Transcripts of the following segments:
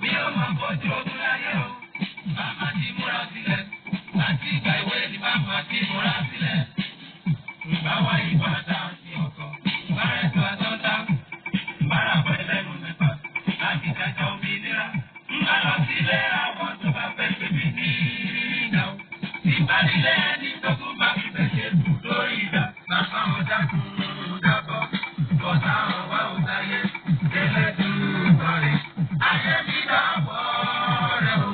Mi ò mọ̀ bójú ogun láyé o, bàbá ti múra sílẹ̀, láti ìgbà ìwé ni bàbá ti múra sílẹ̀. Ìgbà wá ìgbà tá a ti ọkọ̀, bárẹ̀ tó àtọ́ta, bára pẹ́ lẹ́nu mẹ́fà, láti jẹjọ òmìnira. Ńlá lọ sílé àwọn tó bá fẹ́ pè mí ní ìjà o. Ìbánilẹ̀ ẹni tó kún bá fi bẹ̀ ṣe kù lórí ìjà. Bàbá wọn dákun dábọ̀, bọ̀tá wọn wá ò sáyé, délé dùn rẹ̀. Ayé mi dàbọ̀ rẹ̀ o,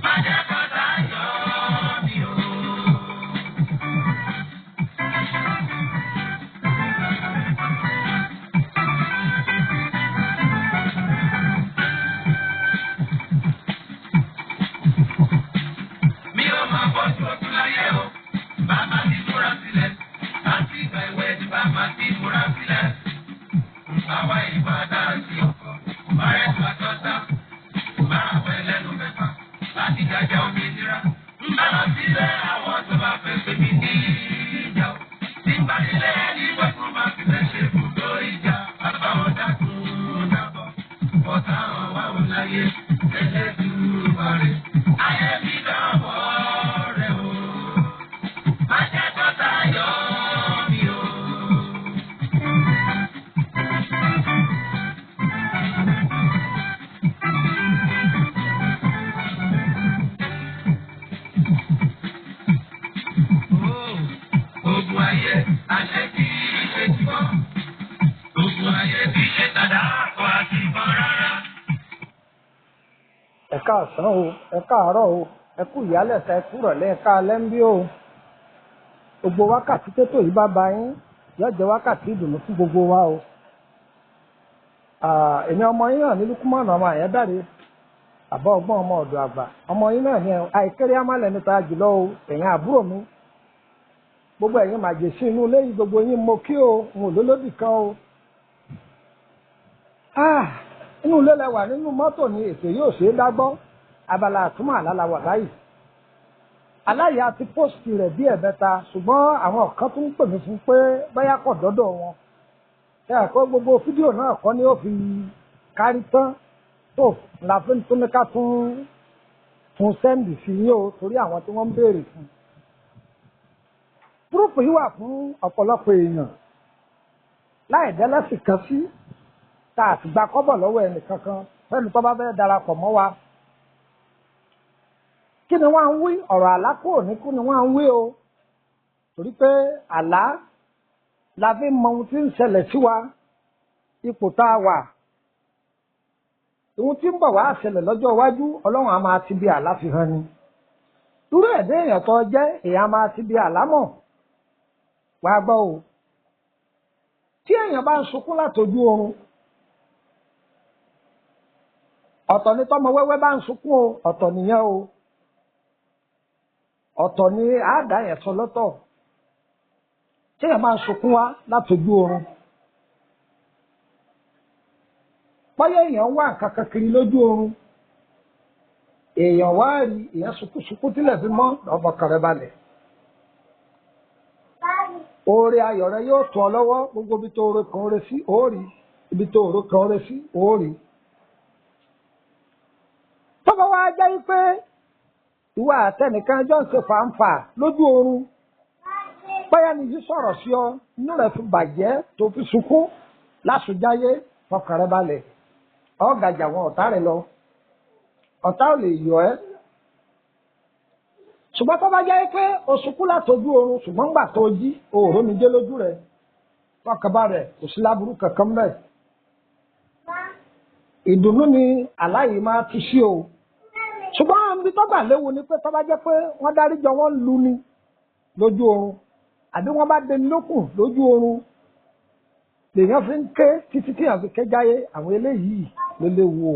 má jẹ́ kọ́tà yọ mí o. Mi ò máa bọ́jú ojú láyé o, bàbá ti múra sílẹ̀, láti ìgbà ìwé ni bàbá ti múra sílẹ̀. Àwa ìgbà dára sí ọkọ̀, bàrẹ̀ tó àtọ́ta, bára pẹ́ lẹ́nu mẹ́fà, láti jàjà òmìnira. Ńlá lọ sílẹ̀ àwọn tó bá fẹ́ pè mí ní ìjà o. Nígbà nílẹ̀ ẹni gbẹ́kún máa fi fẹ́ ṣe ibùdó ìjà, bàbá wọn dákun dábọ̀, ọ̀tá wọn wá wọn láyé, Ẹlẹ́dùmarè. Ayé mi dọ̀wọ́ rẹ̀ o, má jẹ́ kọ́tà yọ mí o. Ogun ayé, àṣẹ kì í ṣe tìbọn. Ogun ayé kì í ṣe tàdá akọ àti ìbọn rárá. Ẹ káàsán o, ẹ káàárọ̀ o, ẹ kú ìyálẹ̀ta, ẹ kúrọ̀lẹ́, ẹ káalẹ́ ń bí o. Gbogbo wákàtí tètò yìí bá ba yín yóò jẹ́ wákàtí ìdùnnú fún gbogbo wa o. Èmi ọmọ yín náà ní Lukumanu ọmọ Àyẹ́dáre, àbá ọgbọ́n ọmọ ọ̀dọ̀ àgbà, ọmọ yín náà ní ẹ àìkéré amálẹ̀ níta jùlọ o. Ẹ̀yin àbúrò mi, gbogbo ẹ̀yin màjèṣí inú ilé yìí, gbogbo yín mo kí o, n ò lólódì kan o. Inú ilé la wà, nínú mọ́tò ni ètò yóò ṣe é dágbọ́. Abala àtúmọ̀ àlá la wà báyìí. Aláya ti pósìtì rẹ̀ bí ẹ̀mẹ́ta, ṣùgbọ́n àwọn kan tún ń pè mí fún pé báyà kọ̀ dọ́dọ̀ wọn. Ẹ kọ́ gbogbo fídíò náà kọ́ ni ó fi kárí tán tó la fi tún ní ká tún tún sẹ́ǹdì sí yín o, torí àwọn tí wọ́n ń béèrè fún. Gúrúùpù yìí wà fún ọ̀pọ̀lọpọ̀ èèyàn láì dẹ́lẹ́sì kan sí tá a sì gba kọ́bọ̀ lọ́wọ́ ẹnì kankan fẹ́ni tó bá fẹ́ darapọ̀ mọ́ wa. Kí ni wọ́n ń wí? Ọ̀rọ̀ àlá kò ní kú ni wọ́n ń wí o, torí pé àlá la fi mọ ohun tí ń ṣẹlẹ̀ sí wa, ipò tá a wà, ohun tí ń bọ̀ wá ṣẹlẹ̀ lọ́jọ́ iwájú. Ọlọ́run á máa ti bí àlá fi hàn ni. Irú ẹ̀dá èèyàn tó jẹ́, èèyàn á máa ti bí àlá mọ̀. Wàá gbọ́ o, tí èèyàn bá ń sunkún látojú oorun, ọ̀tọ̀ ni tọ́mọ wẹ́wẹ́ bá ń sunkún o, ọ̀tọ̀ nìyẹn o, ọ̀tọ̀ ni àádá yẹn sọ lọ́tọ̀. Tí èèyàn máa ń sunkún wá látojú oorun, bóyá èèyàn wá nǹkan kan kiri lójú oorun, èèyàn wá rí, èèyàn sunkún sunkún tílẹ̀ fi mọ́, ọkàn rẹ̀ balẹ̀, oore ayọ̀ rẹ yóò tọ́ ọ lọ́wọ́. Gbogbo ibi tó oore kan oore sí òórì, ibi tó oore kan oore sí òórì. Tọ́ba wá jẹ́ pé ìwà àtẹnìkan jọ ń ṣe fàǹfà lójú oorun, báyà ni yìí sọ̀rọ̀ sí ọ, inú rẹ̀ fi bàjẹ́ tó fi sunkún lásùjáyé, fọkàn rẹ balẹ̀, ọ̀gàjà àwọn ọ̀tá rẹ lọ, ọ̀tá ò lè yọ ẹ́. Ṣùgbọ́n tó bá jẹ́ pé o sunkún látojú oorun, ṣùgbọ́n gbà tó jí òòrùn mi jẹ́ lójú rẹ̀, fọkàn balẹ̀, kò sí láburú kankan bẹ́ẹ̀. Ìdùnnú ni aláyìí máa tú sí o. Ṣùgbọ́n ibi tó gbà léwu ni pé tó bá jẹ́ pé wọ́n dáríjọ, wọ́n lu ni lójú oorun, àbí wọ́n bá dẹni lókùn lójú oorun, lèèyàn fi ń ké títí tí èèyàn fi ké jáyé. Àwọn eléyìí ló léwu o,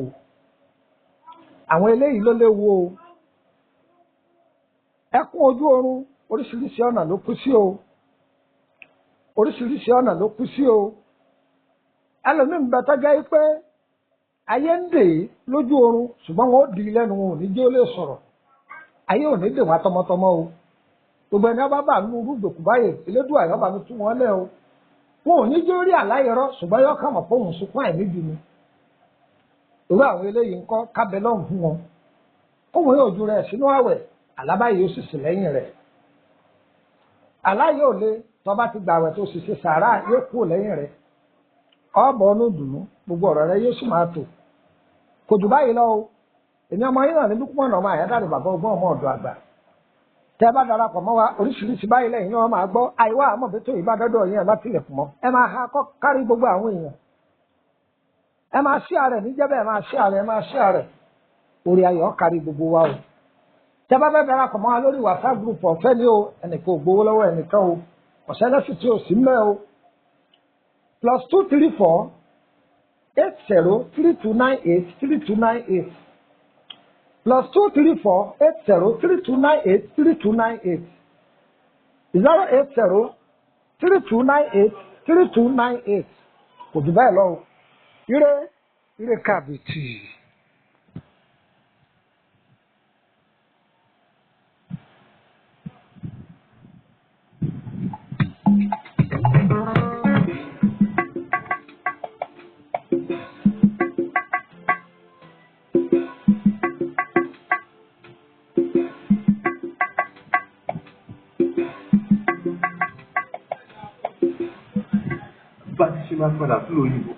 àwọn eléyìí ló léwu o. Ẹkún ojú oorun oríṣiríṣi ọ̀nà ló kú sí o, oríṣiríṣi ọ̀nà ló kú sí o. Ẹlòmíín bẹ tọ́jà yìí pé ayé ń dè é lójú oorun, ṣùgbọ́n wọn ó di lẹ́nu, wọn ò ní jẹ́ ó lè sọ̀rọ̀. Ayé ò ní dè wá tọmọtọmọ o. Gbogbo ẹni ọba bá nínú rúgbòkú báyìí, Elédùà yóò bá mi tú wọn lẹ́ o. Wọn ò ní jẹ́ orí àláyẹrọ, ṣùgbọ́n yóò kà mọ̀ pé òun sunkún àìníbi ni. Irú àwọn eléyìí ńkọ́, kábẹ́ lọ́hùn fún wọn. Kóun yóò ju rẹ̀ sínú àwẹ̀, àlábáyé yóò sì sì lẹ́yìn rẹ̀. Àlá yóò le, tọba ti gbàwẹ̀ tó sì ṣe sàárà yóò kúrò lẹ́yìn rẹ̀. Ọ̀bọ̀ ọ̀nù dùnú, gbogbo ọ̀rọ̀ rẹ̀ yóò sì máa tò. Kò jù báyìí lọ o. Èmi ọmọ yín náà ní Lukman ọmọ Àyádáre, bàbá ọgbọ́n ọmọ ọ̀dọ̀ àgbà. Tẹ́ bá darapọ̀ mọ́ wa, oríṣiríṣi báyìí lẹ́yìn náà máa gbọ́. Àìwá àmọ́ bí tó yìí bá dọ́dọ̀ yín, ẹ má tilẹ̀kùn mọ́. Ẹ máa ha kọ́ kárí gbogbo àwọn èèyàn. Ẹ máa ṣí ààrẹ níjẹ́ bẹ́ẹ̀, máa ṣí ààrẹ, máa ṣí ààrẹ. Orí ayọ̀ kárí gbogbo wa o. Tẹ́ bá fẹ́ darapọ̀ mọ́ wa lórí WhatsApp group, ọ̀fẹ́ ni o, ẹnìkan ò gbowó lọ́wọ́ ẹnìkan o. Ọ̀sẹ̀ lẹ́sìn tí ò sí mẹ́ o. +234 80 3298 3298, +234 80 3298 3298, 080 3298 3298. Kò jù bẹ́ẹ̀ lọ o. Ire ire kàbìtì. Bá ti ṣe máa padà sílùú òyìnbó.